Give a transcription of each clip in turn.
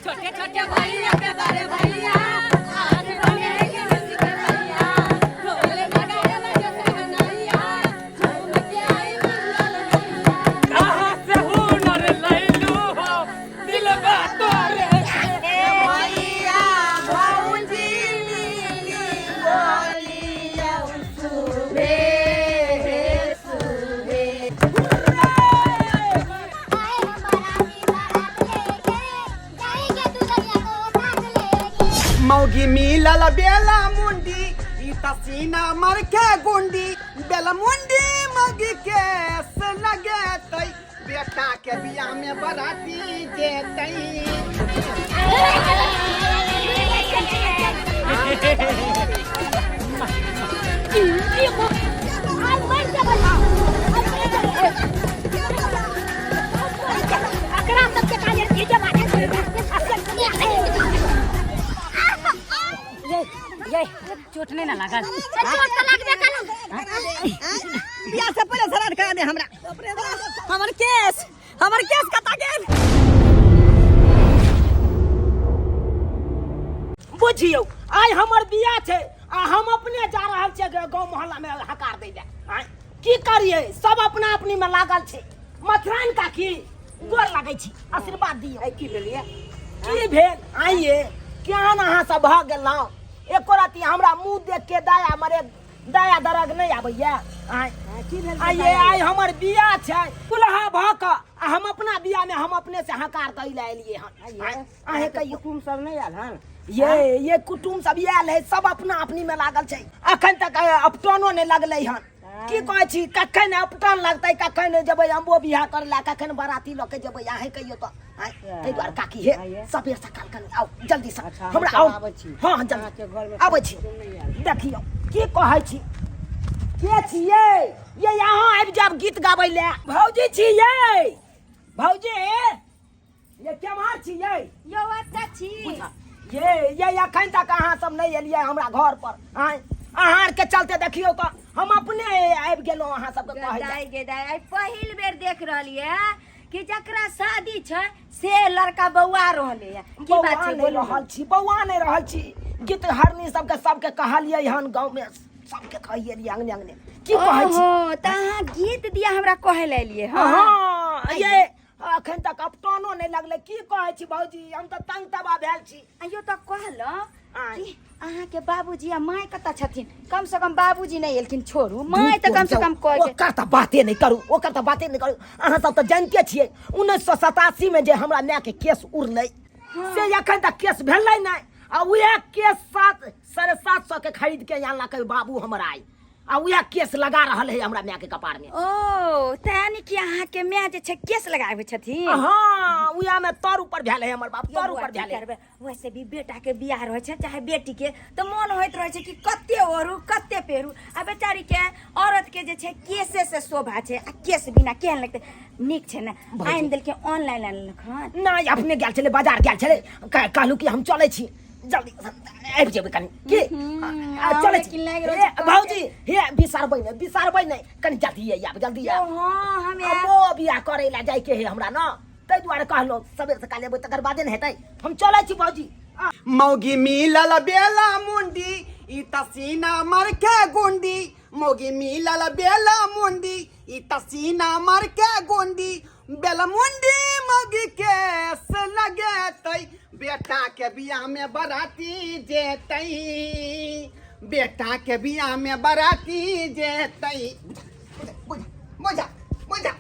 छोटे छोटे भैया के बड़े भैया आज बनेंगे हंस के भैया, ढोल नगाड़े बजे सहनैया, झूम के आई मंगल मैया। कहाँ से हुनर लैलू हो दिलबा तोरे भैया भौजी मिली बोलियौ सुबे सुबे। आए हम बाराती बारात लेके, जाएंगे दुल्हनिया को साथ लेके। मौगी मिलल बेला मुंडी ई तसीना मर के गुंडी, बेला मुंडी मौगी के से लगेतै, बेटा के बियाह में बराती जेतै। आज मर जेबै हम, आज मर जेबै। एकरा सबके काजे डीजे बाजे। ये ये चोट नहीं ना लागल? चोट तऽ लागबे करल। बियाह से पहिले श्राद्ध करा दे हमरा। हमर केस, हमर केस कता गेल? बुझियौ, आइ हमर बियाह छै आ हम अपने जा रहल छियै गाँव मोहल्ला में हकार दै लए। आँय, की करियै, सब अपना अपनी में लागल छै। मथुराइन काकी, गोर लागै छी, आशीर्वाद दियौ। की भेलियै? की भेल? आइए केहन अहाँ सब भऽ गेलहुँ, एको रति हमरा मुँह देख के दया मरे दया दरग नहि आबैया? आँय, की भेल? आइए, आइ हमर बियाह छै, दुल्हा भऽ कऽ आ हम अपना बियाह में हम अपने से हकार दै लए एलियै हन। आँय, अहें कहियौ। कुटुम सब नहि आयल हन? ये कुटुम सब आयल है, सब अपना अपनी में लागल छै। अखन तक अपटनो नहि लगलै हन। की कहै छी, कखन अपटन लगतै, कखन जेबै अम्बो बियाह करै लए, कखन बराती लऽ के जेबै, अहें कहियौ तऽ। आँय, ताहि दुआरे काकी हे आइए। सबेर सकाल कनि आउ जल्दी से। अच्छा, हमरा हम आउ। सब आबै छी। हँ हँ, जल्दी अहाँके घरमे आबै छी। कुटुम नहि आयल? देखियौ की कहै छी, के छियै ये? यहाँ आबि जायब गीत गाबै लए। भौजी छियै? भौजी ये केम्हर छियै? यौ अच्छा छी। ये अखन तक अहाँ सब नहि एलियै हमरा घर पर। आँय, अहाँ आरके चलते देखियौ तऽ हम अपने आबि गेलहुँ अहाँ सबके कहै लए। दाइ गे दाइ, आइ पहिल बेर देख रहलियै कि जकरा शादी छै से लड़का बौआ रहले है। की बौआ बात छै? नहि बोलू। रहल छी, बौआ नहि रहल छी। गीत हरनी सबके सबके कहलियै हन, गाँवमे सबके कहिए अंगने अंगने। की कहै छी? ओहो, तऽ अहाँ गीत दिया हमरा कहै लए एलियै हँ? हँ ये, अखन तक अपटनो नहि लगलै। की कहै छी भौजी, हम तऽ तंग तबाह भेल छी। अयो तऽ कहलहुँ आँय। कि अहाँके बाबूजी आ माय कतऽ छथिन? कम से कम बाबूजी नहि एलखिन, छोड़ू, माय तऽ कम से कम कह के ओकर तऽ बाते नहि करू, ओकर तऽ बाते नहि करू। अहाँ सब तऽ जानिते छियै, 1987 मे जे हमरा माय के केस उड़लै से एखन तक केस भेलै नहि, आ उएह केस 7 750 के खरीद के आनलकै बाबू हमर आइ, आ उएह केस लगा रहल है हमरा माय के कपार में। ओ तैं कि अहाँके माय जे छै केस लगाबै छथिन? हाँ, उएह में तर ऊपर भेल है हमर बाप, यौ तर बौआ, ऊपर की भेल है। करबै, वैसे भी बेटा के बियाह रहै छै चाहे बेटी के तऽ मोन होइत रहै छै कि कते ओढ़ू कते पेहरू, आ बेचारी के औरत के जे छै केसे से शोभा छै, आ केस बिना केहन लगतै? नीक छै ने? भौजी। आनि देलकै ऑनलाइन आनलक हन? नहि, अपने गेल छलै, बाजार गेल छलै। कहलहुँ कि हम चलै छी, जल्दी आबि जेबै कनि की आ, आउ, चलै छी। लेकिन लागि रहल हे, छै। भौजी हे, बिसरबै नहि, बिसरबै नहि, कनि जल्दी आयब, जल्दी यौ आयब। हँ, हम आयब। हमो बियाह करै लए जाइके है हमरा ने, ताहि दुआरे कहलहुँ सबेर सकाल एबै तकर बादे ने हेतै। हम चलै छी भौजी। मौगी मिलल बेला मुंडी ई तसीना मर के गुंडी, मौगी मिलल बेला मुंडी ई तसीना मर के गुंडी, बेला मुंडी मौगी के से लगेतै, बेटा के बियाह में बराती जेतै, बेटा के बियाह में बराती जेतै। बुझा बुझा बुझा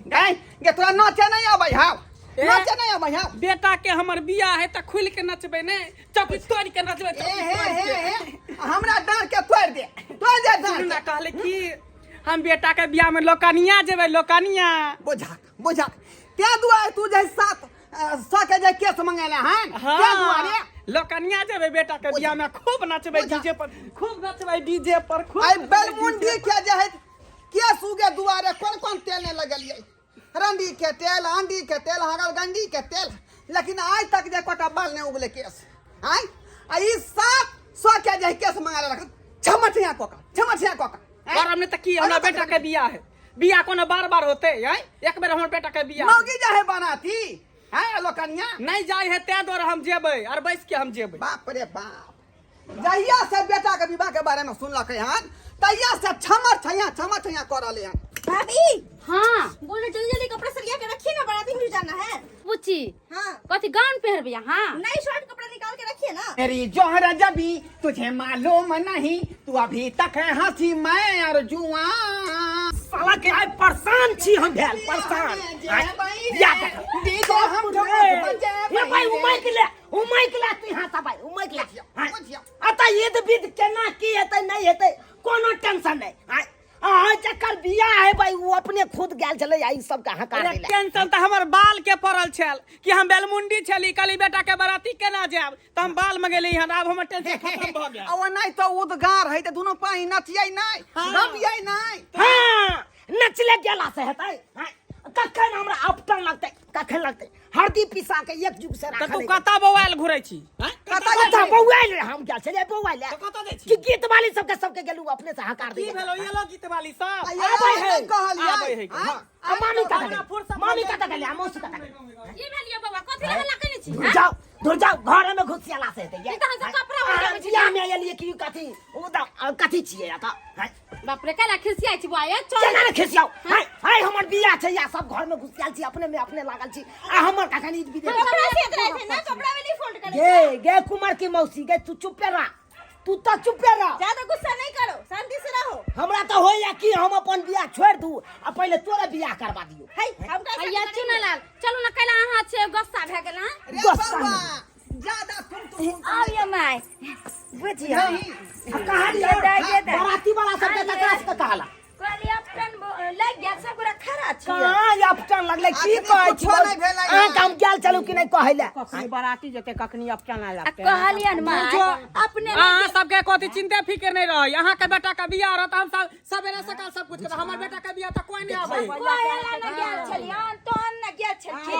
गए गे, तोरा नाचे नहीं आबै हौ? नाचे नहीं आबै हौ? बेटा के हमर बियाह है तऽ खुलि के नचबै ने, चौकी तोड़ि के नचबै, ए चौकी हे तोड़ि हे के। हे, हमरा डाँड़ के तोड़ि दे, तोड़ि दे डाँड़ सुनू ना, के। कहले कि हम बेटा के बियाह में लोकनिया जेबै, लोकनिया। बुझा बुझा, ते दुआरे तू जे 700 के जे केस मंगेले हन, ते दुआरे लोकनिया जेबै बेटा के बियाह में, खूब नचबै। बुझा। डीजे पर खूब नचबै, डीजे पर खूब आई नचबै, बेलमुंडी डीजे पर। के जे है केस उगे दुआरे कोन कोन तेल नहीं लगलियै, रंडी के तेल, आंडी के तेल, हगल गंडी के तेल, लेकिन आज तक जे कोटा बाल नहीं उगले केस। आय आ ई 700 के जे केस मंगा रख छमठिया कोका, छमठिया कोका। और हमने तक की हमरा बेटा के बियाह है, बियाह कोनो बार बार होते हैं? एक बेर हमर बेटा के बियाह मौगी जे है बनाती हैं लोकनिया नहीं जाय है तें द्वारे हम जेबै और बैस के हम जेबै। बाप रे बाप, जहिया से बेटा के विवाह के बारे में सुनलकै हन तहिया से छमर छैया छमर छैया कर रहले हन। भाभी हाँ बोल रहे जल्दी जल्दी कपड़ा सरिया के रखिए ना, बाराती में जाना है। बुच्ची हाँ कथी गाउन पहनबै अहाँ? नहीं, शॉर्ट कपड़ा निकाल के रखिए ना। मेरी जोहर जबी तुझे मालूम नहीं, तू अभी तक है हंसी मैं और जुआ। साला के आइ परेशान छी हम भेल परेशान। या देख। हम हे भाई उमैक ले, उमैक ले तू हाथ भाई उमैक ले। अतः ईद विद केना की हेतै नहीं हेतै कोनो टेंशन नहीं। अहाँ जकर बियाह है भाई वो अपने खुद गेल छलै आ ई सबके हकार अरे देलक। टेंशन तऽ हमर बाल के पड़ल छल कि हम बेलमुंडी छली, कहली बेटा के बराती केना जायब, तऽ हम बाल मंगेली हन, आब हमर टेंशन खत्म भऽ गेल। आ ओ नहीं तो उदगार है त दुनो पाई नचियै नहीं, गबियै नहीं। हाँ नचले गेला से हेतै। हाँ, कखन हमरा अपटन लगतै, कखन लगतै हरदी पिसा के एक जुग से तऽ राखल तू हेतै। कतऽ बौआयल घुरै छी? हाँ? कतऽ कतऽ बौआयल रहे? हम गेल छलियै बौआयल। तऽ कतऽ जाइ छी? कि गीत वाली सबके सबके गेलू अपने से हकार की दैले। भेलौ ये लो गीत वाली सब? आबै है। कहलियै। आबै है। हाँ? आ मामी कतऽ अपना गेलै? फुर्सत मामी में कतऽ गेलै? आ मौसी कतऽ गेलै? की भेल यौ बौआ, कथी लए हल्ला केने छी? हाँ? जाओ दूर जाओ, घर में घुसियाला से हेतै। ई तऽ हम सब कपड़ा ओढ़ि छी। बियाह में एलियै कि कथी ओ तऽ कथी छियै एतऽ? हैं? बाप रे, कैला खिसियाइ छी बौआ? ए चल। केना ने खिसियाउ? हैं हैं हमर बियाह छै या सब घर में घुसियाल छी, अपने में अपने लागल छी, आ हमर कखन ईद विद कपड़ा सीत रहे थे ना, कपड़ा में नहीं फोल्ड करे। गे गे कुमार की मौसी गे, तू चुपे रह, तू तो चुपे रह, ज्यादा गुस्सा नहीं करो, शांति से रहो। हमरा तो होइया कि हम अपन बियाह छोड़ दू आ पहिले तोरे बियाह करवा दियो। है हम कैसे हैया चुनालाल, चलू ना, कैला अहाँ छै गुस्सा भए गेल? हाँ रे गुस्सा बौआ, नहीं। ज्यादा तुम तुम आबियो माय, बुझियो। नहीं। आ कहालियै ये दाइ, ये दाइ। बाराती वाला सबके ककरा सबके कहला? कहली अपटन लागि गेल, सब गोरा खड़ा छियै। कहाँ अपटन लगलै? की अखनी कहै छी? कुछो नहि भेलै हन। अहाँके हम गेल चलू कि नहि कहै लए? कखनी बराती जेतै, कखनी अपटन आ लगतै। कहलियन माय अपने अहाँ सबके कथी चिंते फिक्र नहीं रही, अहाँ के बेटा के बियाह रहत हम सब सवेरे सकाल सब कुछ करब, हमर बेटा के बियाह तऽ कोई नहीं आबै। कोयला न गेल छलियन तहन न गेल छलखिन।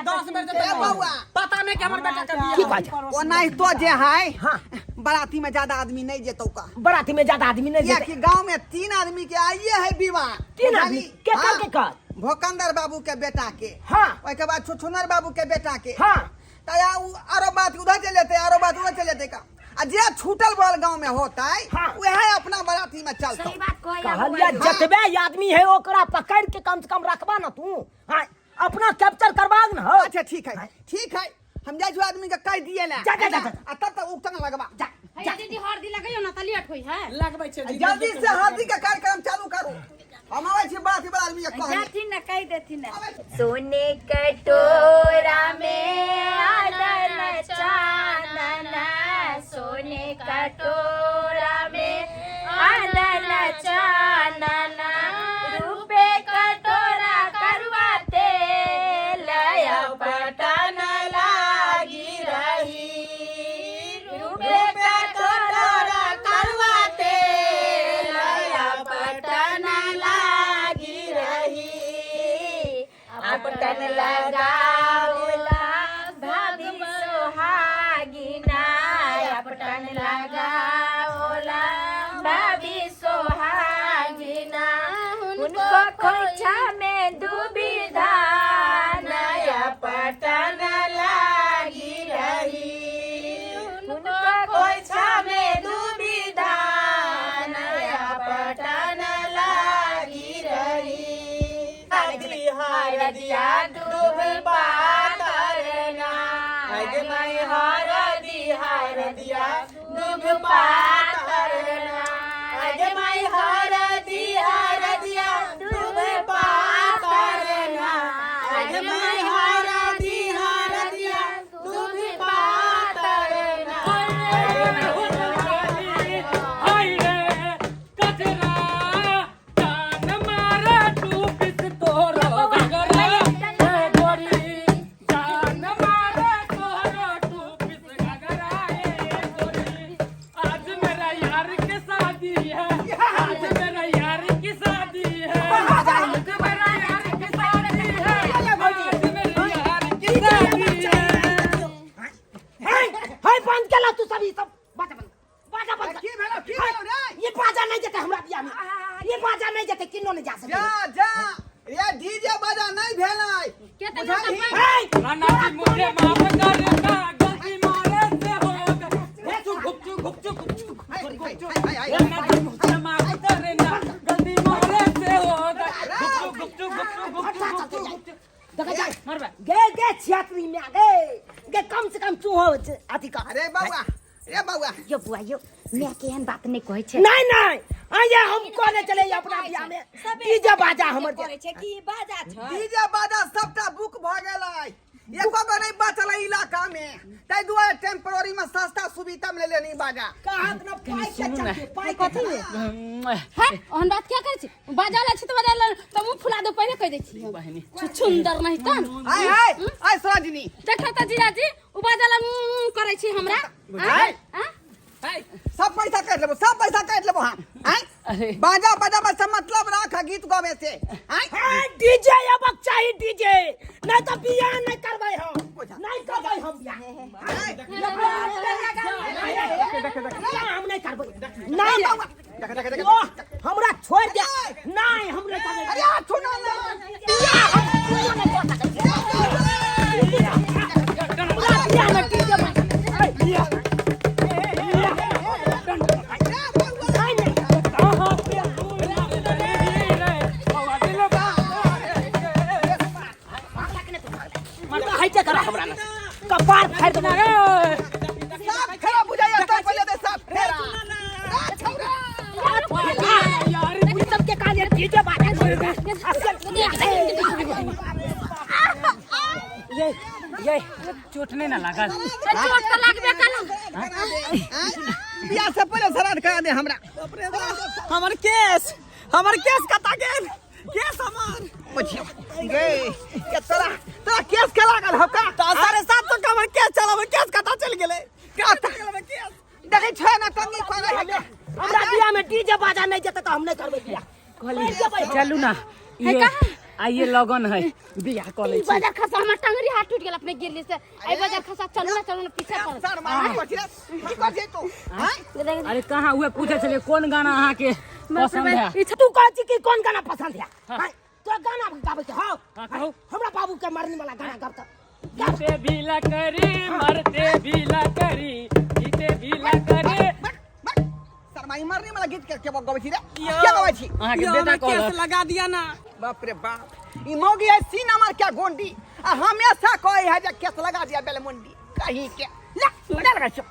10 बेर ए जेतै बौआ, पता नहीं कि हमर बेटा के की बियाह। कहै छै? ओ नहीं तो जे है हाँ। बाराती में ज्यादा आदमी नहीं जेतौ का। बराती में ज्यादा आदमी नहीं किया जेतै। कि गांव में 3 आदमी के आइए है विवाह। 3 आदमी? बुझली? केकर हाँ। केकर? भोकंदर बाबू के बेटा के। हाँ। ओहिके बाद छुछुनर बाबू के बेटा के। हाँ। तया उ आरो बात उधर चले जेतै, आरो बात उधर चले जेतै का। आ जे छूटल बल गांव में होतै हाँ। वएह अपना बाराती में चलतौ। सही बात कहैया कहलिया बौआ। जतबे आदमी है ओकरा पकड़ के कम से कम रखबा ना तू। हाँ, अपना कैप्चर करबा ना हो। अच्छा ठीक है, ठीक है, हम जाइ छी आदमी के कह दिए ला। जा, जा, जा, जा। आ तब तक उगतन लगबा। जा हैया दीदी हरदी लगैयो ना तऽ लेट होइ है। लगबै छै दीदी। जल्दी से हल्दी के कार्यक्रम चालू करू, हम आबै छी बाराती वाला आदमी के कहने। जाथिन न कहि देथिन न। सोने कटोरा में आदन चानन, सोने कटोरा में आदन चानन, रूपे कटोरा करुआ तेल, अपटन लागी रही, रूपे कटोरा करुआ तेल, अपटन लागी रही, अपटन लगावला भाभी सोहागिना, अपटन लगावला भाभी सोहागिना, उनको खोइछा में दुबी धान, अपटन लागी रही, उनको खोइछा में दुबी धान, अपटन लागी रही, हरदिया डूब पातरना, हरदी हरदिया डूब पातरना, अजमई हरदी हरदिया डूब पातरना, अजमई हरदी हरदिया डूब पातरना। हाय रे कचरा जान मारे टूपिस तोरो घगरा ए गोरी, जान मारे तोरो टूपिस घगरा ए गोरी, आज मेरा यार के शादी है, आज मेरा यार की शादी है, आज मेरा यार की शादी है, आज मेरे यार की शादी है। है है बंद केला तू सब ई सब बाजा बंद, बाजा बंद। की भेलौ, की भेलौ रे? ये बाजा नहीं जेतै हमरा बियाह में, ये बाजा नहीं जेतै, किनो नहीं जा सकै। जा जा, रे डीजे बाजा नहीं भेलै। के त बुझलही? लोटा राणा जी मुझे माफ करना, गलती मारे से हो गई। घुपचू घुपचू घुपचू घुपचू हाय, हाय, हाय, हाय, राणा जी मुझे माफ करना, गलती मारे से हो गई। घुपचू घुपचू घुपचू घुपचू घुपचू घुपचू। देखा जा। मरबे। गे गे छियात्री में गे गे, कम से कम तू हो अथी कर। अरे बउआ, रे बउआ। यो बुआ यो, मैं के एहन बात नहीं कहै छै। नहीं नहीं, आइए हम कॉलेज चले अपना बियाह में डीजे बाजा हमर करै छै कि बाजा छै? डीजे बाजा सबटा बुक भऽ गेलै, एको गो नहीं बचल है इलाका में, ताहि दुआरे टेम्पोररी में सस्ता सुविधा में लेनी बाजा। कहत न पाई के चलते पाई कथी में। है ओहन बात क्या करै छी? बाजा ला छी त बाजा ला त मुंह फुला दो, पहिले कह दै छी। बहिनी। छुछुंदर नहीं त। आय आय आय सरोजिनी। देखो त जीजाजी, उ बाजा ला मुंह करै छी हमरा। आय। हां। सब पैसा काटि लेबो, सब पैसा काटि लेबो हम। आय। अरे। बाजा बजाबे से मतलब राख गीत गावे से। आय। हाँ, डीजे अबक चाही डीजे, नहीं तो बियाह नहीं करबै हम, नहीं करबै हम बियाह। बियाह हम नहीं करबै। नहीं देख देख देख। ओ, हमरा छोड़ दे, नहीं हम नहीं करबै। अरे सुनो ना। बियाह हम कोनो नहीं कर सकै छियै। हमरा बियाह में डीजे बाजा। नहीं नहीं। कहाँ पे तू लगी रे बाबा दिल हाइटे करा हमरा ना कपार फाड़ देबो। सब खराब बुझाइया सब पहिले दे सब फेरा। यार उ सब के काजे डीजे बाजा। ये चोट नहीं ना लागल? चोट त लागबे कल। बियाह से पहिले श्राद्ध करा दे हमरा। हमर केस, हमर केस कता गेल? केस हमर। बुझियो गे के तोरा तोरा केस के लागल हौ का? त 750 के हमर केस चल, हमर केस कता चल गेलै? कता देखै छै ना तंगी करे है के। हमरा बियाह में डीजे बाजा नहीं जेतै त हम नहीं करबै बियाह। कहली चलू ना, ये आइए लगन है बियाह कऽ लै ई छी। बाजार खसा, हमर टंगरी हाथ टूट गेल अपने गिरली से। ए बाजार खसा, चलू ना चलू ना, पीछे पड़। सर मार की करछी रे? की करछी तू? हैं? अरे कहाँ उहे पूछे छलियै कोन गाना अहाँके पसंद है। तू कहै छी कि कोन गाना पसंद है? हाँ, तोरा गाना गाबै के हौ? हाँ, कहू। हमरा बाबू के मरनी वाला गाना गाब त। जीते भी ला करी मरते भी ला करी, जीते भी ला करी। शर्माई मरने वाला गीत के के गबै छी रे? के गबै छी? अहाँके यो बेटा हमर केस कहलक। लगा दिया ना। बाप रे बाप, ई मौगी है सीना मार क्या गोंडी, आ हमेशा कहे है जे केस लगा दिया बेलमुंडी कहीं के। ला ला लगा छो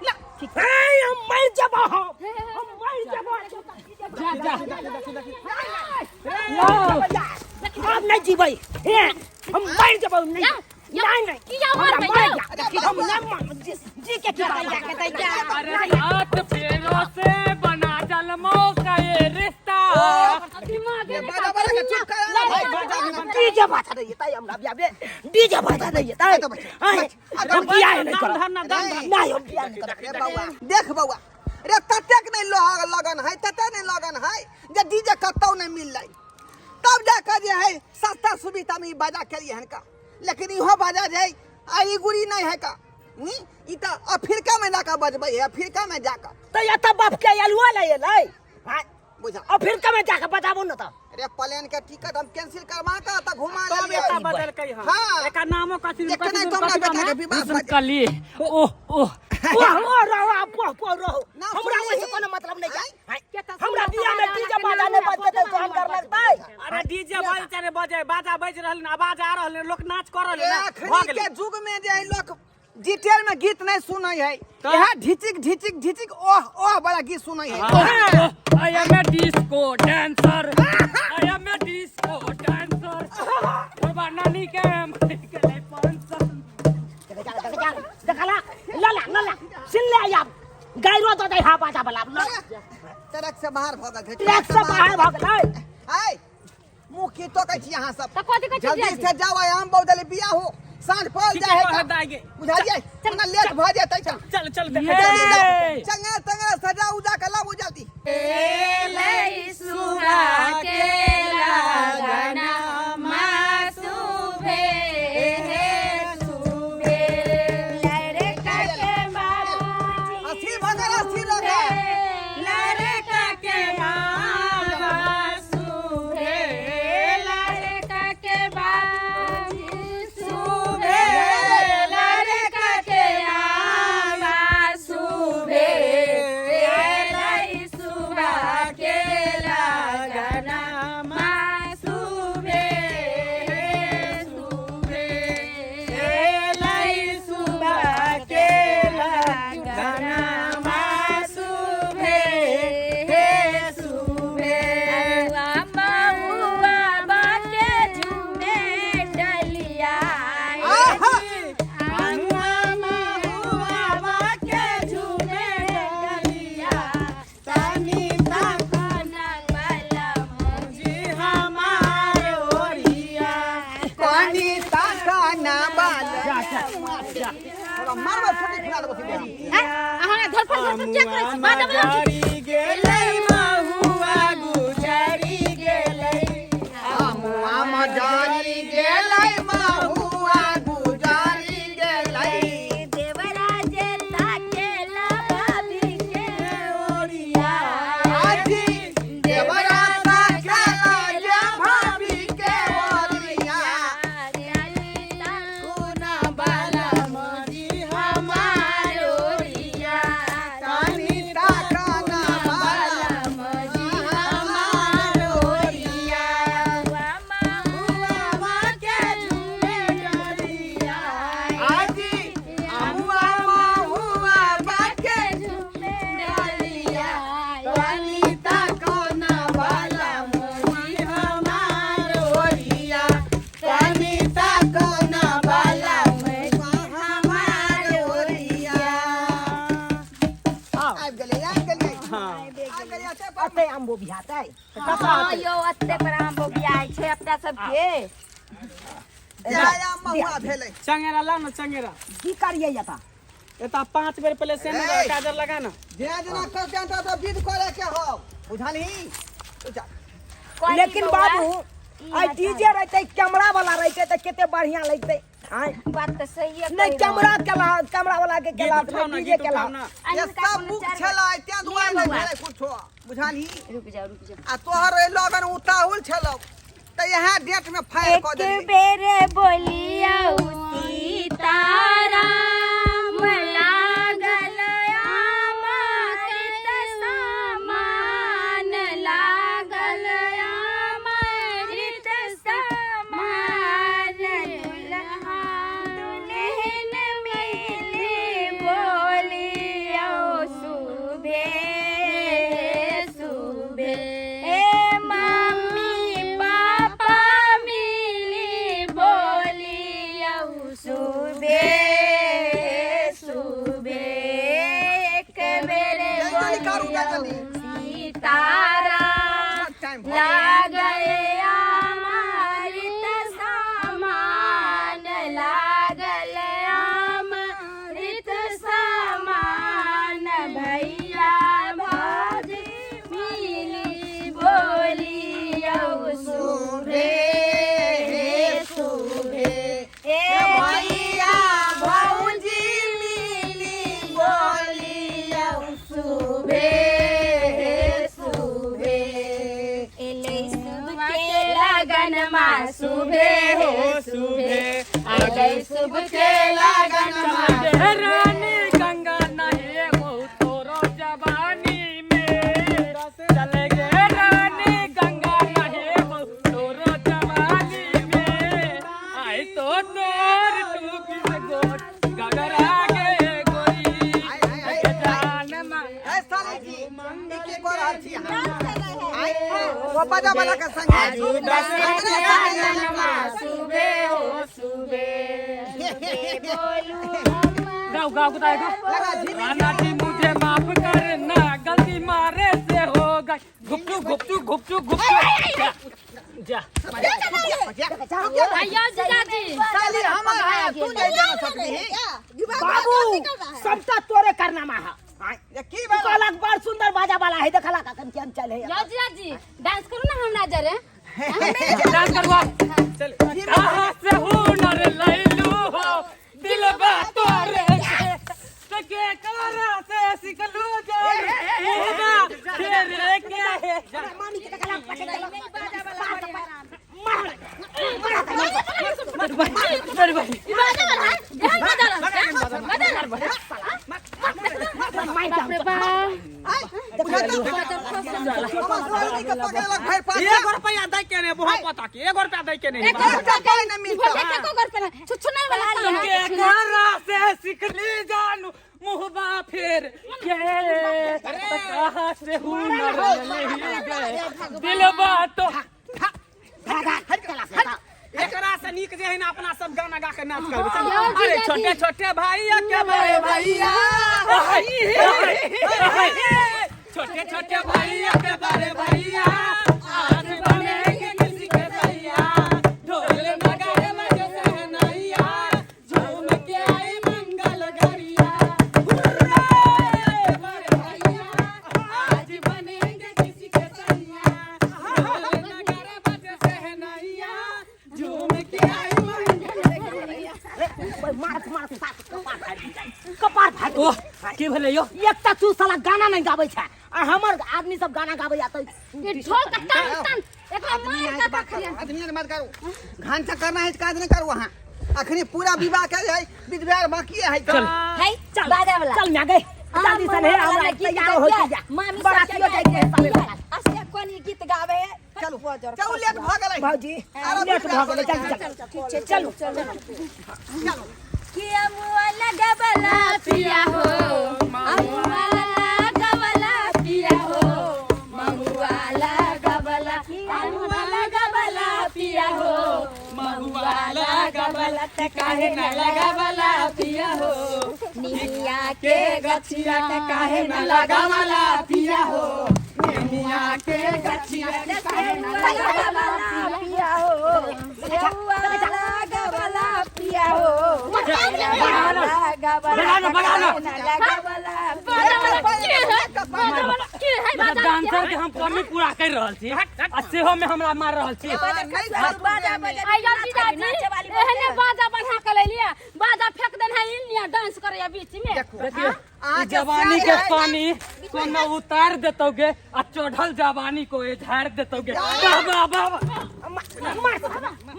ला। ठीक है, हम मर जबो, हम मर जबो। जा जा। अब नहीं जीबै, हे, हम मर जबो। नहीं नहीं नहीं, किया हमरा मरबै? मर यौ? जा, हम ना मर जी जी के की करबै? अरे सात फेरों से बना जलमों का ये रिश्ता। दिमाग ये बाजा वाला के चुप करा ना भाई, बाजा भी बंद। डीजे बाजा नहीं ताई, हमरा बियाह में डीजे बाजा नहीं ताई। तो बच्चा, आए, हम बियाह नहीं दाम करब। धर ना, दाम धर। नहीं, हम बियाह नहीं करब। रे बउआ देख बउआ रे, ततेक नहीं लोहा लगन है, ततेक नहीं लगन है जे डीजे कतौ नहीं मिललै, तब जाकर जे है सस्ता सुविधा में ई बाजा के लिए हनका। लेकिन इहो बाजा जे है आई गुड़ी नहीं है का नी, ई त अफ्रीका में जाकर बजबै है, अफ्रीका में जाकर। तो ये तो बाप के अलुआ ले एलै। हाँ, बुझा। अफ्रीका में जाकर बजाबो न त। अरे प्लेन के टिकट हम कैंसिल करवा के त घुमा तब लेलियै। एता बदलकै हन। हाँ। एकर नामो कथी देखे कथी नहीं तो हमरा कथी बेटा के नाम है? विवाह भऽ जाय। कली ओह ओह ओह ओह रहो, आप ओह ओह रहो। ना हमरा सुनली। ओइसे कोनो मतलब नहीं है। के त हमरा सुनल बियाह में बाजा डीजे के बाजा नाम नहीं है, बजतै त बजना हम कर नहीं लगतै। अरे डीजे बजे चाहे बजे, बाजा बाजि रहल, आवाज आ रहल, लोक नाच कर रहल रे ना, भऽ अखनी गेलै। के युग में जे है लोग डिटेल में गीत नहीं सुनै है, यह ढिचिक ढिचिक ढिचिक ओह ओह वाला गीत सुनै है। I am a disco dancer, I am a disco dancer. बाबा नानी के मर गेलै पंसर। देखला लला लला सुन ले, आब गायरो दऽ दै हा बाजा वाला। ट्रक से बाहर भऽ गेल। ट्रक से बाहर भऽ गेलै। आय मुँह की तोकै छी अहाँ सब? त कथी कहै छी जल्दी जीजाजी? से जाओ, आम बहु बियाह हो, साँझ पड़ ठीके जाए है कहत का। दाइ गे। बुझलियै ओना लेट भऽ जेतै त। चल चल ये। देखै जल्दी जाओ, चंगा तंगा सजा उजा के लाबू जल्दी। सुहा के लगना मासूबे हे सुबे लड़का के बाबूजी अथी भऽ गेल, अथी लऽ गेल। लड़का के मामा सुहे लड़का। तोरा मारबै छुट्टी खुला देबो सीधे। हैं? अहाँ धरफड़ धरफड़ क्या करै छी? बाजा बला छी। गेलै महुआ गुजरी गेलै। आम जारी गेलै महुआ गुजारी गेलै। देवराज ताकेला भाभी के ओरिया। आजी देवराता खेला जे भाभी के ओरिया। कोना बाला मजी हमार ओरिया। तानी ताकाना बाला मजी हमार ओरिया। हुआ के झूमे डरिया। आजी अमुआ महुआ बाके डरिया। तानी ताकाना बाला मजी हमार ओरिया। तानी ताकाना बाला मजी हमार ओरिया। आबि गेलै आबि गेलै आबि गेलै अच्छा। अते आम्बो बिहातै। हँ यौ, अत्ते पर आम बियाह छै अपना सबके। जाया महुआ भेलै। चंगेरा ला ना चंगेरा। की करियै एता? एता 5 बेर पहले से ए! काजर लगा ना। जेना जेना करते तो विध करे के हो, बुझलही? तू जा। लेकिन बाबू, आइ डीजे रहते, कैमरा वाला रहते तऽ कते बढ़िया लगते आय। बात तऽ सही है। नहीं, कैमरा केला, कैमरा वाला के केला, गीत उठाओ ना, डीजे गीत केला। उठाओ ना। ये सब बुक छलै तें दुआरे नहि भेलै कुछो, बुझलही? रुक जाओ, रुक जाओ। आ तोहर एहि लगन उताहुल छलौ तऽ इएह डेट में फायर एक कऽ देलियै। बेर बोलियौ सीताराम, लागल अमृत समान, लागल अमृत समान, दुल्हा दुल्हन मिली बोलियौ सुभे सुभे, ए मम्मी पापा मिली बोलियौ सुबे सुबे। एक बेर जल्दी करू, बोलियौ जल्दी। सीताराम, टाइम भऽ गेल। लागल अमृत समान, लागल अमृत समान, भैया भौजी मिली बोलियौ सुभे सुभे, ए भैया भौजी मिली बोलियौ सुभे सुभे, एलै शुभ के लगन मा सुभे हो सुभे, एलै शुभ के लगन मा। रानी गंगा नहे बहु तोरो जवानी में। चले गे रानी गंगा नहे बहु तोरो जवानी में। आई तो तोर टूपी से गोट गगरा गे गोरी। आइ, आइ, आइ, आइ। जान मा ए साली जी, ई की कऽ रहल छी अहाँ? आइ, ओ बाजा वाला के संग सुबे हो सुबे बोलू। गाओ गाओ बताएगा। लगा झिमी। राना जी मुझे माफ करना, गलती मारे से हो गई। घुपचू घुपचू घुपचू घुपचू जा, जा। आइयो जीजाजी। साली हमर है, तू नहीं जान सकली। बाबू, सबटा तोरे कारनामा है। ये की तू भेल? कहलक बड़ सुंदर बाजा वाला है, देखला कखन केहन चले है। यौ जीजाजी, डांस करू ना हमरा जरे। डांस करवा। कहाँ से हुनर लैलू हो दिलबा तोरे से, तो के करा से सिखलू जान मुहबा फेरे के। मामी के देखला पकड़ देलक। मेरे भाई। बाजा वाला है ध्यान बजा बजा बजा। बाप रे बाप। हमर साली के पकड़लक भरि पाछा। एगो रुपया दै के ने बहुत पता के एगो रुपया दै के ने। एको रुपया पाइ नहि मिलतौ। एको रुपया नहि। छुछुनर वाला काम के है। करा से सिखली जान मुहबा फेर के, कहाँ से हुनर लही गए दिलबा तो। एकरा से नीक जे है ना अपना सब गाना गा के नाच करबै। चल। यौ अरे जीजाजी। छोटे छोटे भैया के बड़े भैया, छोटे छोटे भैया के बड़े भैया, आज बनेंगे किसी के भैया, ढोल नगाड़े बजे सहनैया, झूम के कपार फाटि ओह की भेलै यौ? एकटा तू साला गाना नहीं गाबै छै आ हमर आदमी सब गाना गाबै या तऽ ये ढोल का टन टन एकरा आदमी मार आए का बात खरिया। करू, आदमी आए बात करू। घांचा करना है तो काज नहीं करू वहाँ। अखनी पूरा विवाह के है, विधवा बाकी है तो। चल। है चल बाजा वाला चल मैं गए जल्दी से नहीं हमरा गीत तैयार हो गाबियै, जा मामी सब बरातियो के जाय के साले गाबियै। आ से कोन ई गीत गावे है? चलू चलू लेट भऽ गेलै। भौजी आरो लेट भऽ गेलै विवाह जल्दी चल। ठीक छै, चलू चलू। कि अमुआ लगबला पिया हो, अमुआ लगबला पिया हो, महुआ लगबला, अमुआ लगबला पिया हो, महुआ लगबला त काहे न लगबला पिया हो, निमिया के गछिया त काहे न लगबला पिया हो, निमिया के गछिया त काहे न लगबला पिया हो, सेउआ लगबला पिया हो, बगा ना, बगा ना। बाजा वाला के है? बाजा वाला के है? बाजा डांसर के हम कमी पूरा कर रहल छी आ सेहो में हमरा मार रहल छी। आइ जाओ जीजाजी, एहने बाजा बना के ले लिया, बाजा फेंक देन है इनिया डांस करैया बीच में। देखियो ई जवानी के पानी कोनो उतार देतौगे आ चढ़ल जवानी को ये झाड़ देतौगे। वाह वाह वाह वाह। मार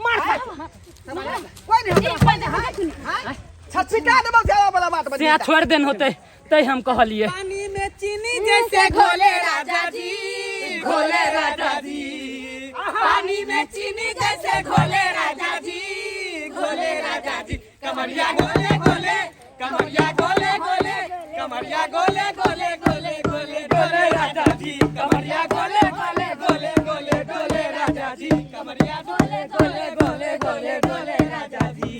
मार कोई नहीं होता। छछिटा देबो जावा वाला बात से यहाँ छोड़ देन होते तै हम कहलिए। पानी में चीनी जैसे घोले राजा जी, घोले राजा जी, पानी में चीनी जैसे घोले राजा जी, घोले राजा जी, कमरिया गोले गोले, कमरिया गोले गोले, कमरिया गोले गोले गोले गोले गोले राजा जी, कमरिया गोले गोले गोले गोले गोले राजा जी, कमरिया गोले गोले गोले गोले गोले राजा जी।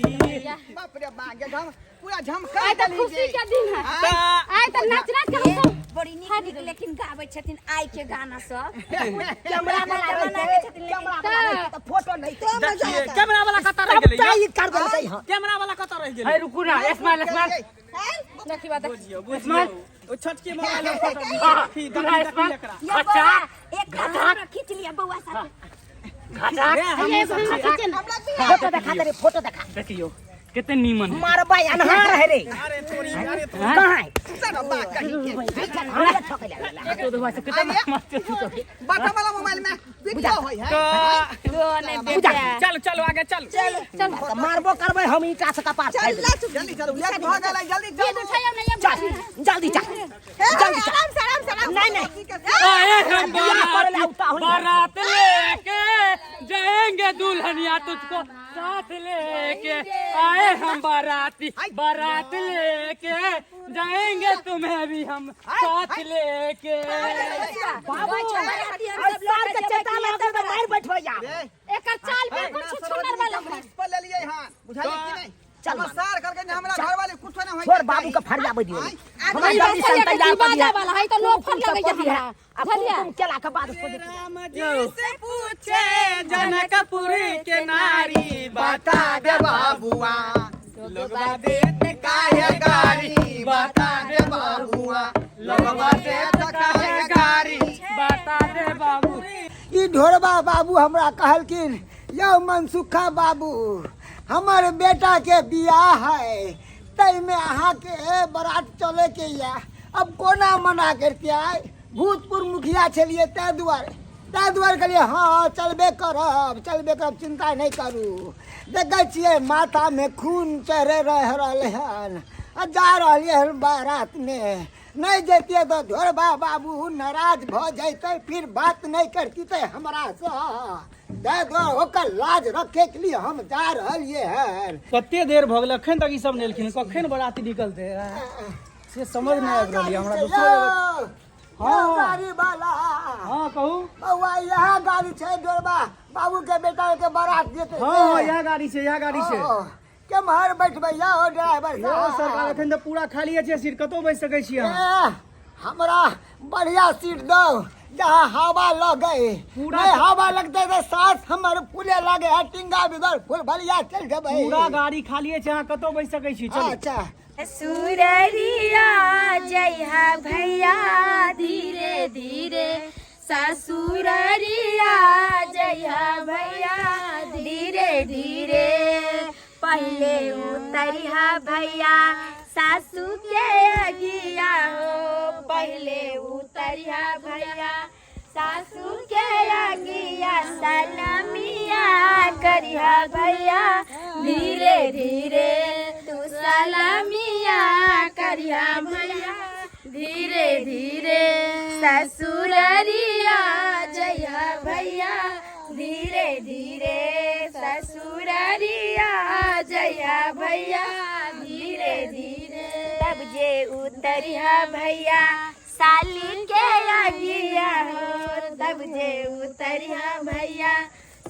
बाप रे बाप, ये झम पूरा झमका आइ त खुशी के दिन है, आइ त नाच नाच के हम सब बड़ी नीक नीक लेकिन गाबै छथिन आइ के गाना सब। कैमरा वाला रहै छै, कैमरा वाला रहै छै तऽ फोटो नहीं देखिए कैमरा वाला कतऽ रहि गेलै सबटा यौ? ई कर देलकै हँ। कैमरा वाला कतऽ रहि गेलै? है रुकू ना, स्माइल स्माइल। देखी बात। बुझियौ स्माइल। बुझियौ, ओ छोटकी मोबाइल में फोटो हाँ, देखी दुल्हा देखी स्माइल। एकरा। ये अच्छा। बौआ एक फोटो खींच लिया बौआ साथे। घाटा ये एगो हमरा खींचे ना। फोटो देखा दे रे, फोटो देखा। देखियो कते नीमन है। मारबै अन्हार है रे। अरे तोरी, अरे तोरी। कहाँ है? बा कहीं के हमरा ठकै लागल। तो दुआ से कते मस्त छू तो। बटन वाला मोबाइल में वीडियो होय है। तो चल चलो आगे चल। तऽ मारबो करबै हम ईटा से कपार फाड़ि देबै। जल्दी चलू लेट भऽ गेलै, जल्दी ये चलू। उठाइयो ना ये। चल जल्दी चल जल्दी चल। नहीं नहीं आए हम बियाह करे ला बारात उताहुल। बारात लेके जाएंगे दुल्हनिया तुझको साथ लेके, आए हम बाराती बारात लेके जाएंगे तुम्हें भी हम साथ लेके। बाबू और सार के चेता लागल तऽ मारि बैठबै आब। एकर चाल बिल्कुल छुछुनर वाला है। पर लेलियै हन, बुझलियै कि नहीं? चल हमर सार करके जे हमरा घर वाले कुछो ना होय। छोड़ बाबू के फरियाबै दियौ। हमरा आई जल्दी से बस तैयार कर बाजा दिया। वाला है तो लोफर लगैया हमरा। आ बुझलियै? कुमकुम केला के बाद सोचै छियै। राम जी से पूछे जनकपुर के नारी, बता दे बाबुआ लोगवा देत काहे गारी, बता दे बाबुआ लोगवा देत काहे गारी। बता दे बाबू। ई ढोरबा बाबू हमरा कहलखिन यौ मनसुखा बाबू हमर बेटा के बियाह है ताहिमे अहाँके बारात चलैके यऽ। अब कोना मना करतियै, भूतपूर्व मुखिया छलियै ताहि दुआरे कहलियै हँ चलबे करब चलबे करब, चिन्ता नहि करू। देखै छियै माथामे खून चढ़ि रहल हन आ जा रहलियै हन बारातमे। नहीं जैतियै तऽ ढोरबा बाबू नाराज भऽ जैतै, फिर बात नहि करतियै हमरासँ। ताहि दुआरे ओकर लाज रखैके लिए हम जा रहलियै हन। कते देर भऽ गेलै अखन तक ई सब नहि एलखिन, कखन बराती निकलतै से समझ नहि आबि रहल यऽ हमरा। दोसरो जगह हाँ गाड़ी वाला। हाँ कहू बौआ, इएह गाड़ी छै ढोरबा बाबू के बेटा के बारात जेतै? हाँ हाँ इएह गाड़ी छै, इएह गाड़ी छै। केम्हर बैठबै यौ ड्राइवर यौ साहब? सरकार अखन तऽ पूरा खाली छै सीट, कतौ बैस सकै छी अहाँ। ए, हमरा बढ़िया सीट दौ जहाँ हवा लगे। पूरा नहीं हवा लगते तऽ सांस हमर फूले लगे है, टिंगा बिगर फूल भलिया चल जेबै। पूरा गाड़ी खाली छै, अहाँ कतौ बैस सकै छी। चलू। अच्छा। सुररिया जइहा भैया धीरे धीरे, ससुररिया जइहा भैया धीरे धीरे, पहले उतरिहा भैया सासू के अगिया हो पहले उतरिया भैया सासू के अगिया सलामिया करिया भैया धीरे धीरे तू सलामिया करिया भैया धीरे धीरे ससुररिया जइहा भैया धीरे धीरे ससुररिया जइहा भैया धीरे धीरे तब जे उतरिया भैया साली के अगिया हो तब जे उतरिया भैया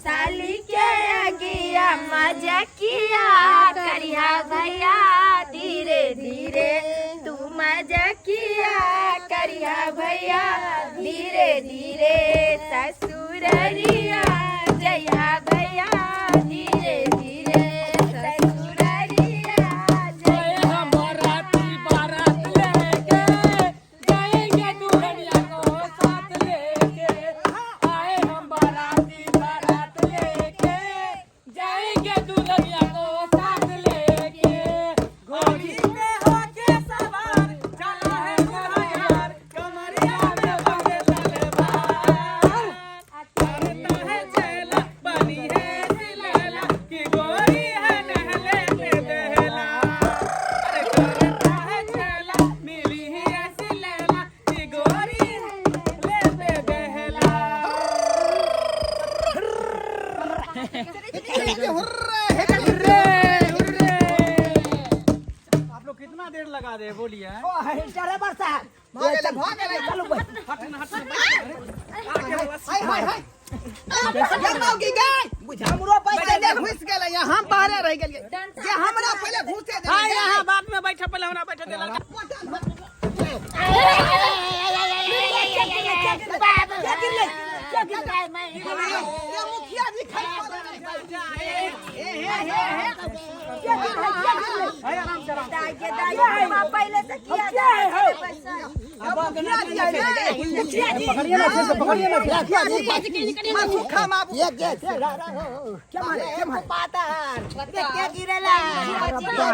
साली के अगिया मजा किया करिया भैया धीरे धीरे तू मजा किया करिया भैया धीरे धीरे ससुररिया जइहा भैया धीरे धीरे ससुररिया गए हम बाराती बारात लेके जाएंगे दुल्हनिया को साथ लेके आए हम बाराती बारात लेके जाएंगे दुल्हनिया को साथ लेके घोड़ी पे होके सवार चला है मेरा यार कमरिया में बंधे तलवार करता है चेला बनी है सिलैला कि गोरी है नहले पे दहला अरे करता है चेला मिली है ऐसी लैला कि गोरी है नहले पे दहला आप लोग कितना देर लगा दे बोलिए ड्राइवर साहब भऽ गेलै, भऽ गेलै। चलू भाई हाय हाय हाय ये मौगी गए हमरो पैसा पहले घुस गेलै यहाँ हम बाहरे रहि गेलियै जे हमरा पहिले घुसे दे हाय यहाँ बाद में बैठे पहले हमरा बैठे दे लड़का ये मुखिया जी खाइ ए हे हे हे हाय आराम से आराम से। पहले से किया मुखिया जी आइले मुखिया जी पकड़िए ना अच्छे से पकड़िए ना मुखिया जी मां सुखा माबू ये के क्या मारे क्या मारे के गिरेला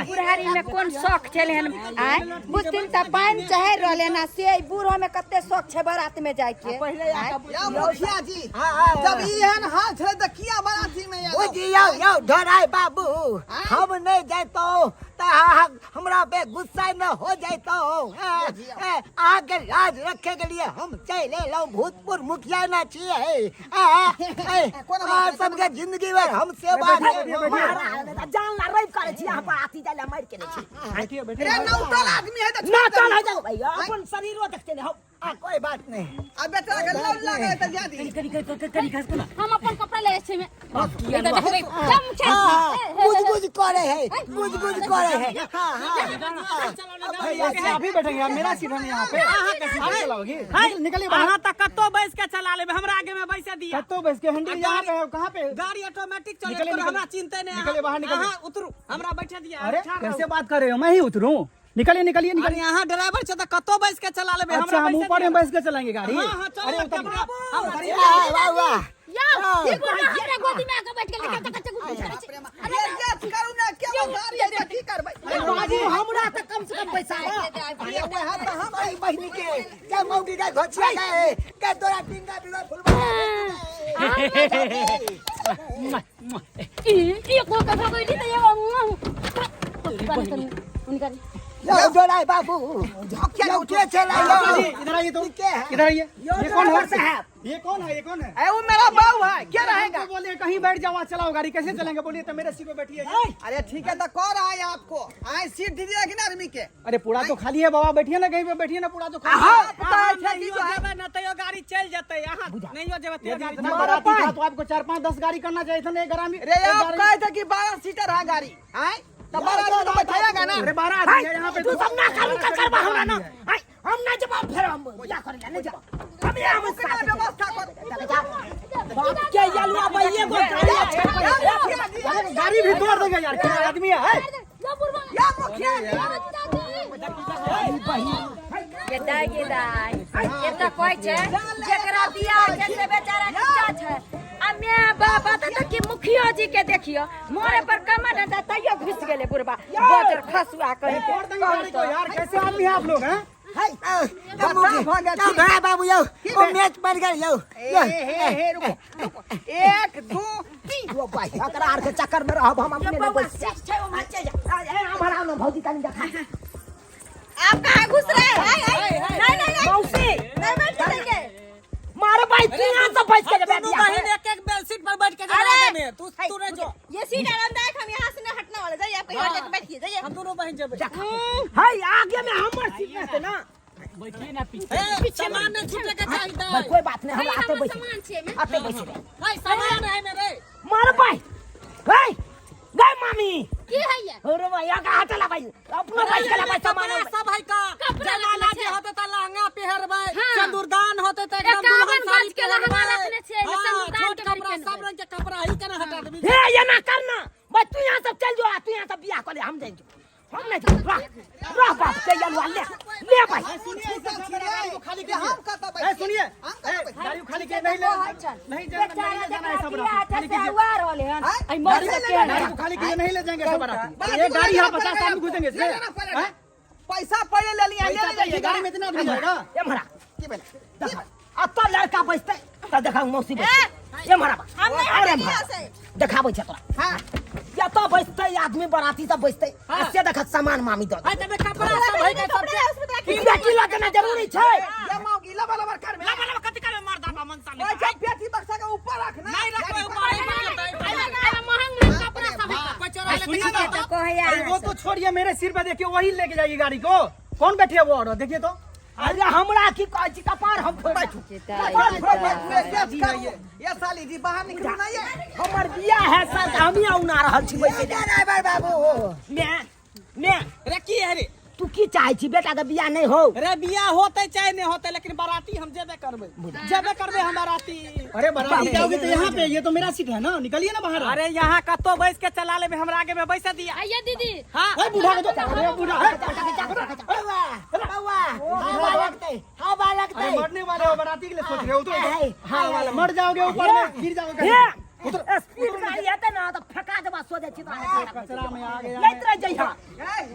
बुढ़ारी में कोन शौक छलै हन आय बुझथिन तऽ पानि चढ़ि रहलै हन आ से ई बूढ़ में कते शौक छै बारात में जाइके या मुखिया जी जब ई एहन हाल छलै तऽ किया बाराती में ओ आयल जी यौ यौ ढोराय बाबू हम नहीं जैतो त हमरा पे गुस्सा न हो जैतो अहाँके लाज रखे के लिए हम चलि एलहुँ भूतपूर्व मुखिया न छियै अहाँ सबके जिंदगी भर हम सेवा करब। महाराज जान ला रैब करे छी अहाँ बाराती जाय ला मारि के नै छी बैठिए बैठिए रे नौतल आदमी है तऽ ना चल है जाओ भैया अपन शरीरो देखते ने हो आ कोई बात नहीं आ बेचारा के लौल लागल तऽ जा दी हम अपन कपड़ा ले जाइ छी में इधर देखबै जम छै हाँ, बुझ बुझ करे है बुझ बुझ करे है हाँ हाँ भैया आप ही बैठेंगे आप मेरा सीट है यहाँ पे आप चलाओगी निकलिए बाहर अहाँ तऽ कतौ बैस के चला लेबै हमरा आगे में बैसे दिया कत्तो बैस के हैंडल यहाँ पे है कहाँ पे गाड़ी ऑटोमेटिक चले निकलिए, तो हमरा निकलिए। चिंता नहीं निकलिए बाहर, निकलिए। अहाँ उतरू हमरा बैठे दिया अरे कैसे बात कर रहे हो मैं ही उतरूं निकलिए निकलिए अरे निकलिए यहाँ ड्राइवर छै तऽ कतौ बैस के चला लेबै अच्छा हमरा हम बैसे ऊपर दिया। में बैस के चलाएंगे गाड़ी हाँ हाँ चलो अरे उतर हमरा वाह वाह वाह यौ ई बुढ़वा हमरा गोदी में आके बैठ गेलै कच्चे कच्चे गुट करै छै अरे ये करू ना के गाड़ी है तऽ की करबै बाबू हमरा तऽ कम से कम पैसा अरे वह तो हम आई बहनी के के मौगी के घोचिया गए के तोरा टिंगा बिगा फुलवा ई ई को के भगैली त एगो हुनकर यो डोराय बाबू यो के चला जी यो इधर आइए तो के है? इधर आइए ये कौन है साहब ये कौन है ये कौन है ए वो मेरा बाऊ है क्या रहेगा हमको बोलिए कहीं बैठ जाओ आप चलाओ गाड़ी कैसे चलाएंगे बोलिए तो मेरे सीट पे बैठिए अरे ठीक है तो कह रहा है आपको आए सीट दीजिएगा कि ना आदमी के अरे पूरा तो खाली है बाबा बैठिए ना कहीं पे बैठिए ना पूरा तो खाली है। आप तो ऐसे की जो है जेबै ना तैयो गाड़ी चलि जेतै अहाँ नहियो जेबै तैयो यदि गाड़ी इतना बाराती था तो आपको 4 5 10 गाड़ी करना चाहिए था ना एक गाड़ी रे आप कहे थे कि 12 सीटर है गाड़ी आए तो 12 आदमी तो बैठाएगा ना अरे 12 आदमी है यहाँ पे तू सब ना करू का करबा हमरा ना आय हम ना जवाब फेर हम या करे ला नहीं जवाब हम यहाँ हम कितना व्यवस्था करो बाप के यलुआ भाई एगो गाड़ी अच्छा अरे गाड़ी भी तोड़ देंगे यार क्या आदमी है यो बुढ़वा या मुखिया ये दाई गे दाई ये तऽ कहै छै जेकरा बियाह छै से बेचारा नीचा छै आ आ मैं बाबा त कि मुखियो जी के देखियो मोरे पर कमर डंडा तैयो घुस गेले बुढ़बा बजर खसुआ कहि के। गाड़ी को यार, कैसे आदमी है आप लोग हैं? हाय भाई बाबू यौ ओ मैच पड़ गेल यौ। हे हे हे, रुको रुको, 1 2 3। ओ भाई, एकरा आर के चक्कर में रहब हम अपने नहीं बौआ बैस। सीट छै ओम्हर चलि जा। ए हमारा आओ ना भौजी, तनी देखा। आप कहाँ घुस रहे हैं? हाय, हाय। नहीं नहीं नहीं, मौसी नहीं बैठ देंगे। मारो भाई, तू यहाँ से बैठ के दोनों बियाह। बहन एक एक बेडशीट पर बैठ के अरे! जमा में तू तू रह जो। ये सीट आरामदायक, हम यहाँ से नहीं हटने वाले। जाइए, आप कहीं और जाके बैठिए, जाइए। हम दोनों बहन जेबै। हाय, आगे में हमर सीट रहते ना। बैठिए ना पीछे। ए, सामान नहीं छूटे के चाहिए। भाई कोई बात नहीं, हम आते हमर बैठ सामान छै एमे। आते बैठ रे। भाई सामान है मेरे। मारो भाई, हाय गए मामी। की हैया? अरे भाई, आगा हटला भाई, अपनो बैठ के भाई सामान। कपड़ा सब है का कपड़ा जमाना रखने जे छै। होते त लहंगा पहिरबै, हाँ। सिंदूरदान होते त एकदम 51 दुल्हन साड़ी गज के लहंगा पहिरबै। रखने छै, एमे हाँ, सिंदूरदान छोट के कपड़ा नहीं सब रंग के कपड़ा ही केना हटा देबी। हे ये ना करना भाई, तू यहाँ सब चल जो, तू यहाँ सब बियाह कर ले, हम जाएंगे, हम नहीं जाएंगे। रह रह बाप के यलवा ले ले भाई। सुनिए, गाड़ी को खाली हम कतऽ कीजिए। ए, सुनिए, हम कतऽ ए, बैठिए? गाड़ी को खाली कीजिए, नहीं ले नहीं जाना, नहीं ले जाना है सब बाराती। खाली कीजिए। गाड़ी को खाली कीजिए, नहीं ले जाएंगे सब बाराती। ये गाड़ी है, 50 आदमी घुसेंगे इसमें। ले लेना पड़ेगा। हैं? पैसा पहले ले लिया, ले पैसा ले चाहिए, गाड़ी में इतना आदमी जाएगा। ये मरा की भेलै? देखा, अब तो लड़का बचते त देखा मौसी बचते। ये मरा बा। हम नहीं अरे हटेंगे मरा। यहाँ से। देखाबै छै तोरा। हाँ। या तो बचते आदमी बराती सब बचते, आ से देखा सामान मामी दो। हाय तबे कपड़ा सब है का सब। कपड़ा है, उसमें तो रखिए। बेटी लगना जरूरी छै। ये मौगी लबा लबा कर में। लबा लबा कथि करबे मर्दा मन साले। ओइ जब बेटी बक्सा के ऊपर रख ना। नहीं रखबै ऊपर, ही मारतै। एमे महंग महंग कपड़ा सब है। कोई चोरा लेते सुनिए ना, तो अरे वो तो छोड़िए, मेरे सिर पे देखिए वही लेके जाएगी गाड़ी को। कौन बैठे है वो औरत, देखिए तो। अरे हमरा की कहै छी, कपार हम फोड़ बैठू। कपार फोड़ बैठू, ये करू। ये साली जी बाहर निकलू ना ये। हमर बियाह है सर, हम ही औना रहल छी बैठे। ड्राइवर बाबू मैं मैं रे की है रे? तू की चाहे छी बेटा के बियाह नहीं हो? रे बियाह होते चाहे नहीं होते, लेकिन बाराती हम जेबे करबै, जेबे करबै हम बाराती। अरे बाराती जाओगे तो यहाँ पे, ये तो मेरा सीट है ना, निकलिए ना बाहर। अरे यहाँ कतो बैस के चला लेबे, हमरा आगे में बैसा दिया। आइए दीदी। हाँ। अरे बूढ़ा को तो, अरे बूढ़ा है। बौआ बौआ हवा लगतै, हवा लगतै। अरे मरने वाले हो, बाराती के लिए सोच रहे हो तो हाँ वाला मर जाओगे, ऊपर में गिर जाओगे। हे स्पीड गाड़ी हेतै ना त फेका देबा, सोझे छी तोरा। कचरा में आ गया। लैत रह जइहा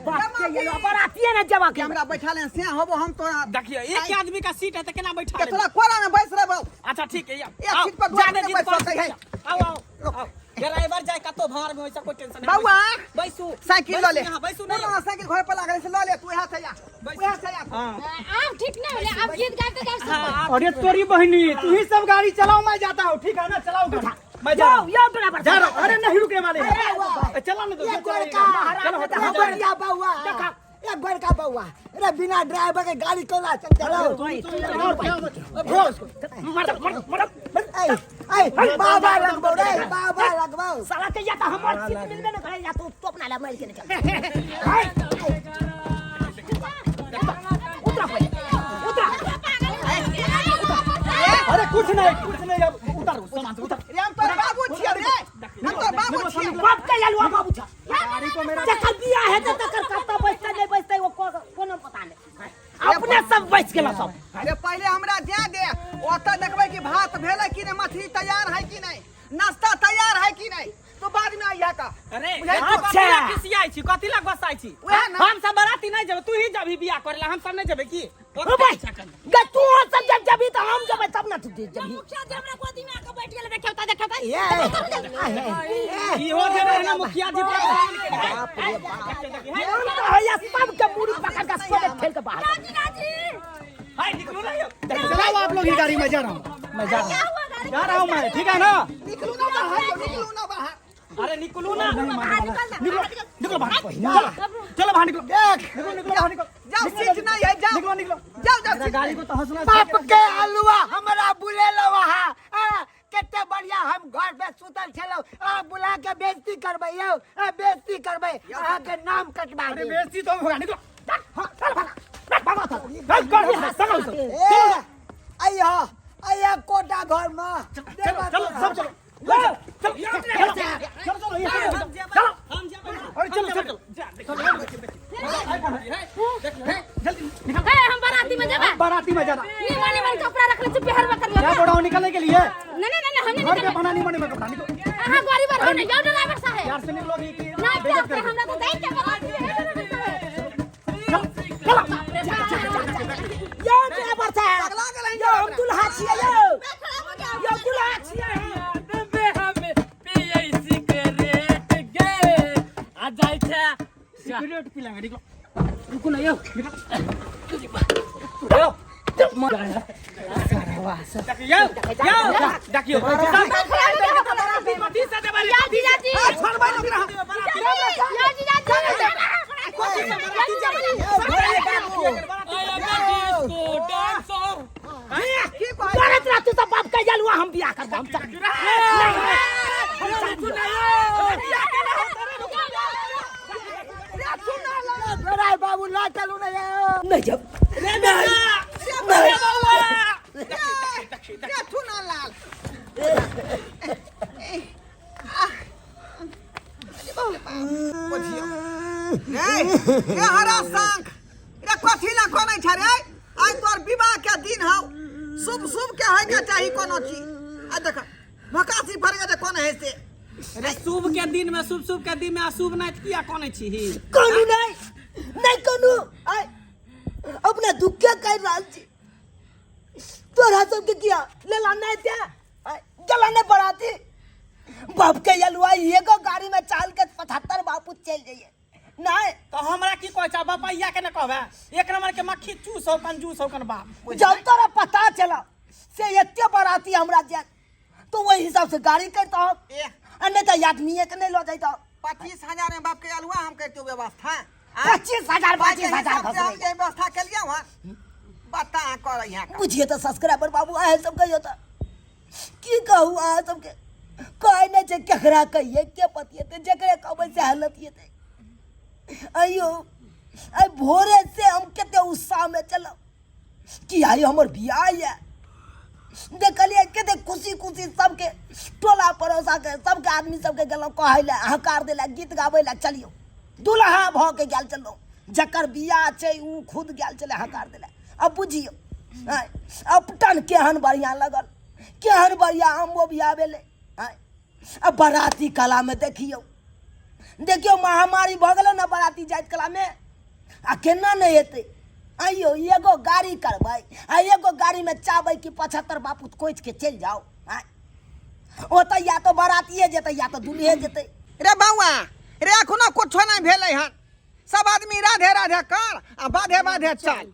बाप के, ये बरातिए ना जेबा के। हमरा बैठा ले से होबो हम तोरा। देखियो एक आदमी का सीट है तो केना बैठा के लेबै? तोरा कोरा में बैस रहबो। अच्छा ठीक है, एक सीट पर दू जाने आदमी जिद बैठ पर सकै है। आओ आओ आओ, ड्राइवर जाए कतो भार में, वैसा कोई टेंशन नहीं। बौआ बैसू साइकिल ल ले। यहाँ बैसू नहीं। पुराना साइकिल घर पर लागल से ल ले, तू यहाँ से जा, यहाँ से जा। आब ठीक नहीं होले, आब गीत गाते गाते सब। अरे तोरी बहनी, तू ही सब गाड़ी चलाओ, मैं जाता हूँ, ठीक है ना? चलाओ गाड़ी, मैं जा रहा जाओ हूँ, यो ड्राइवर जा रहा हूँ। अरे नहीं रुकने वाले हैं, चला ना दो। ये गोरका चलो, हटो, हटो। बड़का बौआ, ये बड़का बौआ, अरे बिना ड्राइवर के गाड़ी कोना चलाओ? ऐ ऐ बाबा लगबौ रे, बाबा लगबौ। साला के या त हमर सीट मिलबे न करे, या तू अपना ले मार के निकल। हाय उतरा पहिले, उतरा। अरे कुछ नहीं, कुछ नहीं, अब उतारो सामान से, उतार। रे हम तोर बाबू छियै रे, हम तोर बाबू छियै। बाप के यलवा बाबू छ। गाड़ी को मेरा जकर बियाह हेतै तकर कतऽ बैसतै नहि बैसतै ओ कोनो पता नहि। अपने सब बैस गेल सब। अरे पहिले हमरा जाय दे, ओतऽ देखबै कि भात भेलै कि नहि, मछली तैयार है कि नहि, नाश्ता तैयार है कि नहि, तो बाद में आइया का। अरे बुझाइ तू अच्छा। कथी ला खिसियाइ छी, कथी ला गोसाइ छी? वएह ना। हम सब बाराती नहीं जेबै, तू ही जबही बियाह करे ला, हम सब नहीं जेबै की? ओ भाई गे, तू सब जब जबी त हम जबै तब ना तू जबी। मुखिया जी हमरा गोदी में आके बैठ गेल, देखियौ त देखियौ त। ये इहो जेबै ना मुखिया जी पर। हम त हैया सब के मुड़ी पकड़ के सोले ठेल के बाहर। जीजाजी हाय निकलू ना यो। चलाओ आप लोग ही गाड़ी, मैं जा रहा हूँ, मैं जा रहा हूँ, जा रहा हूँ मैं, ठीक है ना? निकलू ना बाहर, निकलू ना बाहर। अरे निकलू ना। निकलो निकलो बाहर, चलो चलो बाहर निकलो, देख निकलो निकलो बाहर निकलो। जाओ सीट नहीं है, जाओ निकलो निकलो, जाओ जाओ मेरा सीट। गाड़ी को तहस नहस बाप के अलुआ हमरा बुलेलो वहाँ, कते बढ़िया हम घर पे सुतल छलौ, आ बुला के बेइज्जती करबै यौ, आ बेइज्जती करबै, अहाँ के नाम कटवा अरे देब। बेइज्जती तो होगा, निकलो। हाँ चल भागा भागा, चल भागा, चल चल ए अइहा अइहा कोटा घर में चलो चलो सब चलो चलो चलो चलो चलो ये चलो, हम जेबै, अरे चलो चलो जल्दी निकल। हे हम बाराती में जेबै। बाराती में जाना। निमन निमन कपड़ा रखले छी, पहिरबे करबै। क्या बोला निकलने के लिए? नहीं नहीं नहीं, हम नहीं। घर पे बना नहीं बने में कपड़ा निकलो। अहाँ गरीब हो ने यौ ड्राइवर साहेब। प्यार से निकलो कि नहीं प्यार से हमरा तो दैत के बराती है ड्राइवर साहेब। यौ ड्राइवर साहब, यौ हम दुल्हा छियै यौ, यौ दुल्हा छियै हम। देबे हमे पियै सिगरेट गे आ जाइ छै। सिगरेट पी लेंगे, निकलो। रुकू ना यौ, यौ देखियौ यौ, देखियौ कथी से देबै? या जीजाजी, छोड़बै लोग रहा। या जीजाजी। I am disco dancer. की कहै? करत रह तू सब बाप के जलुआ, हम बियाह करबो, हम चल। राय बाबू ला चलू ना यौ। नहीं जब रे थुना लाल। रे हरा शंख रे, कथी ला कोनै छ रे? आइ तोर विवाह के दिन हौ, शुभ शुभ के होय के चाही कोनो चीज। आ देख भकासी फर के कोन है से। रे शुभ के दिन में, शुभ शुभ के दिन में अशुभ नाच किया कोने छी? कहू नहीं, नहीं कहू, आय अपना दुख के कर रहल छी। तोरा सबके किया लेला नहीं ते गला नहीं बराती बाप के यलुआ एगो गाड़ी में चाल के 75 बापू चल जाइए नहीं। तो हमरा की कहै छ बपैया के न कहबे, एक नंबर के मक्खी चूस हो कंजूस हो कन बाप। जब तोरा पता चला से एते बराती हमरा जाए तो वही हिसाब से गाड़ी करता हो, आ नहीं तो आदमी के नहीं लो जाता। 25,000 में बाप के अलुआ हम करते व्यवस्था। 25,000, 25,000 हम जे व्यवस्था के लिए वहां बता कर यहाँ। बुझिए तो सब्सक्राइबर बाबू, अहाँ सब कहियो तो की कहू? अहाँ सबके कहै नहि छै केकरा कहिए के पतिएतै, जकरे कहबै से हालत हेतै। अयो आइ भोरे से हम कते उत्साह में चलब कि आइ हमर बियाह यऽ, देखलियै कते खुशी खुशी सबके टोला पड़ोसा के सबके आदमी सबके गेलहुँ कहै लए, हकार दै लए, गीत गाबै लए। चलियौ दुल्हा भऽ के गेल चलहुँ, जकर बियाह छै ओ खुद गेल छलै हकार दै लए। अब बुझियौ आँय, अपटन केहन बढ़िआँ लगल, केहन बढ़िआँ आमो बियाह भेलै। आँय, आ बराती कलामे देखियौ, देखियौ महामारी भऽ गेलै ने बराती जाइत कलामे, आ केना नहि हेतै? आइयो एगो गाड़ी करबै आ एगो गाड़ीमे चाहबै कि 75 बापूत कोचिके चलि जाउ। आँय, ओतऽ या तऽ बरातिए जेतै या तऽ दुल्हे जेतै। रे बौआ रे, एखनो कुछो नहि भेलै हन, सब आदमी राधे राधे कर आ बाधे बाधे चल।